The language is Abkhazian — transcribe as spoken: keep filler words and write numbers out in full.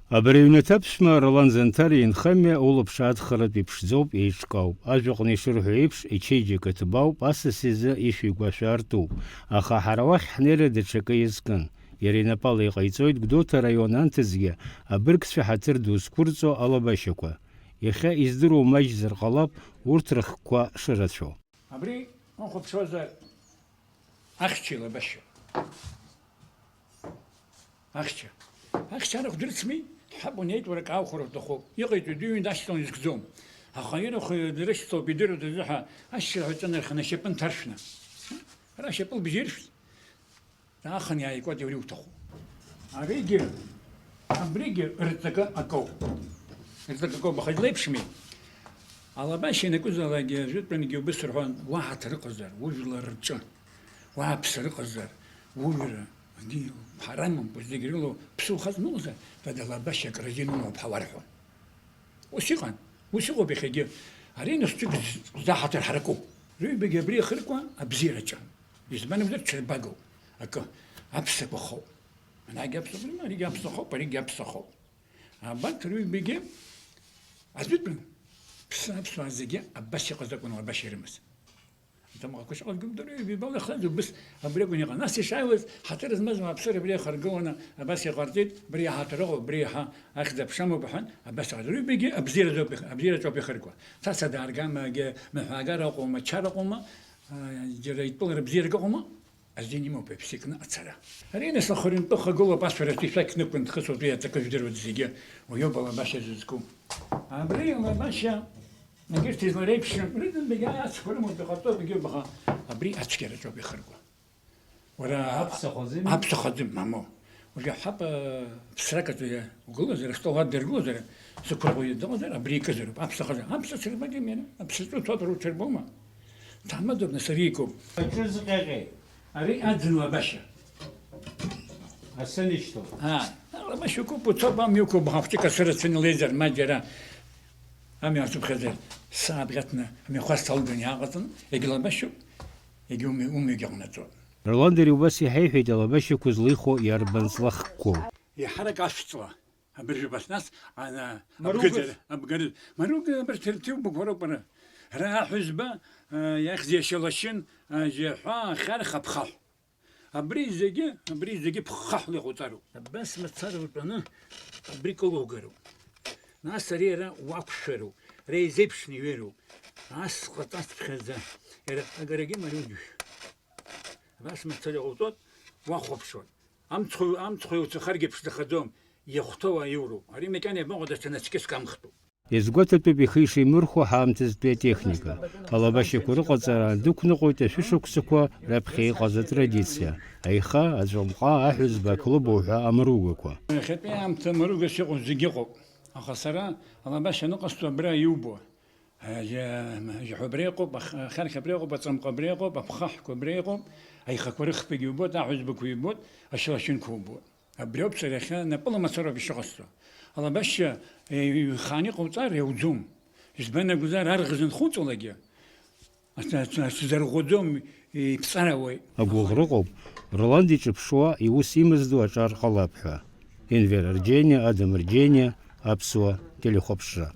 Абри аҩнаҭа аԥшәма Ролан Занҭариа инхамҩа улаԥш адхаратә иԥшӡоуп, еиҿкаауп. Ажәаҟны ишырҳәо еиԥш, ичеиџьыка ҭбаауп, асас изы ишәи гәашәа артуп. Аха ҳара уахь ҳнеира даҽакы иазкын. Иара инапала иҟаиҵоит Гәдоуҭа араион анҭыҵгьы абыргцәа ҳаҭыр ду зқәырҵо алабашьақәа. Иахьа издыруа маҷзар ҟалап урҭ рыхкқәа шырацәоу. Абри, ухәаԥшуазар, ахьча илабашьоуп. Ахьча. Ахьча арахә дрыцми? Ҳаб, унеит, уара, акы аухәар уҭахуп. Иҟаиҵоит, иҩны дашьҭалан изкӡом. Аха ирахә дрышьҭоуп, идыруеит азы ҳәа, ашьшьыҳәа ҿанарханы ашьапы нҭаршәны. Ара ашьапы лбзиаршәт. Даахан иааикәа иуҭаху. Аригьы, абригьы рҵакы акоуп. Рҵакы акоуп, аха излеиԥшми? Алабашьа ианакәызаалакгьы, ажәытәангьы убыс рҳәон, уа ҳаҭыр ыҟазар, ужәлар рҿы, уа аԥсыр ыҟазар, уҩра, ди, ҳарамымкәа зегь рыла ԥсы ухазныҟәзар, дада, алабашьа акразы инымоуп ҳәа уарҳәон. Ус иҟан, ус иҟоуп иахьагьы. Ари нас ҿык з-, заҳаҭыр ҳаракуп. Рыҩбагьы абри иахыркуа абзиараҿы. Избан акәзар, ҽырбагоуп акы, аԥсақәа хоуп. Анагь аԥсақәа, аригь аԥсахоуп, аригь аԥсахоуп. Абарҭ рыҩбагьы аӡәытәын. Ԥсы аԥсуаа зегьы абас иҟаз акәын, лабашьа ирымаз. Аҭамлакәа шыҟаз гәыбдырҩы ҩбала ихаз убыс абри акәын иҟан. Нас ишааиуаз, ҳаҭыр змаз ауааԥсыра абри иахаргыланы абас иҟарҵеит, абри иаҳаҭыр ыҟоуп, абри иаҳа ахьӡ-аԥша амоуп ҳәан, абас иҟарҵеит. Рыҩбагьы абзиаразоуп, абзиараҿоуп ихыркуа. Цас адааргама, егьа маҳәагара ыҟоума, чара ыҟоума, а, џьара итәылара бзиарак ыҟоума? Азин имоуп иаԥсы икны ацара. Ари нас ахырҩнтәы хагылоуп, ашәарах ишәақь нықәын дхысуеит, уи аҵакы жәдыруеит зегьы, уи ауп алабашьа зызку. Абри алабашьа, егьырҭ излареиԥшым, рыдындагьы ацәқәа рымоуп, иҟарҵоит, егьи убаха, абри ацәгьараҿоуп ихырго. Уара аԥсахәаӡами? Аԥсахәаӡым, мамоу. Уажәы ҳаԥа ԥсракаҿы угылозар, астол адыргылозар, сықәраҟәа дыҟазар, абри икызароуп, аԥсахәаӡам. Аԥса цәырбагьы мера, аԥсаҿы ҭуатәра уцәырбома? Ҭаҳмадоуп, нас ари икоуп. Аҿы зҟьаҟьеи? Ари аӡын лабашьа. Асы нышьҭоуп. Аа, лабашьа уқәуп, уцоуп, амҩа уқәуп, ахәҷык асы рацәаны илеизар, ма џьара амҩа ацәыԥхьаӡар, сааҭ ӷьаҭны амҩахәасҭа алганы иааҟаҵаны, егьлабашьоуп, егьа умҩа-, умҩагьы ҟанаҵоит. Ролан Дариа убас иҳаиҳәеит алабашьақәа злихо иарбан ҵлахкқәоу. Еиҳарак ашәҵла. Абыржәы абас, нас, ана, Маругас. Абгыӡара, абгара-, Маруга абарҭ рҭыҩбақәа роуп ара. Ара аҳәызба, а, иахьӡ иашьа лашьын, а, жьаҳәа, ахьарх, аԥхаҳә. Абри зегьы, абри зегьы ԥххаҳәла иҟауҵароуп. Абас мацара утәаны абри кылугароуп. Нас ари ара уақәшәароуп, ара еизеиԥшны иҩеироуп. Ас ҟаҵацыԥхьаӡа, иара агарагьы мариоуџьышә. Абас мацара иҟауҵоит, уахәаԥшуан. Амцхә-, амцхә иуцәахаргьы ԥшӡахаӡом, иахәҭоу аиуроуп. Ари макьана иабаҟоу, даҽа нацәкьыск амхтәуп. Иазгәаҭатәуп ихы ишеимырхәо ҳаамҭазтәи атехника. Алабашьақәа рыҟаҵара дықәныҟәоит ашәышықәсақәа раԥхьа иҟаз атрадициа, аиха, аҵәамҟа, аҳәызба, ақлыба уҳәа амаругақәа. Иахьатәи аамҭа маругас иҟоу зегьы ыҟоуп, аха сара алабашьа аныҟасҵо абра иубо. Ажьа-, ажьаҳәа абра иҟоуп, ах-, ахьархь абра иҟоуп, аҵамҟа абра иҟоуп, аԥхаҳәқәа абра иҟоуп, аихақәа рыхԥагьы убоит, аҳәызбақәа ибоит, ашьалашьынқәа убоит. Абри ауп сара иахьа напыла мацароуп ишыҟасҵо. Алабашьа, е, иҩхааны иҟауҵар иауӡом. Избан акәзар, арӷ зынхуҵалакгьы, ац-, ац-, аҽзарӷәӷәаӡом, иԥҵарауеит. Агәыӷра ыҟоуп, Ролан диҿыԥшуа иус имыздо аҿар ҟалап ҳәа. Енвер Арџьениа, Адам Арџьениа, Аԥсуа телехәаԥшра.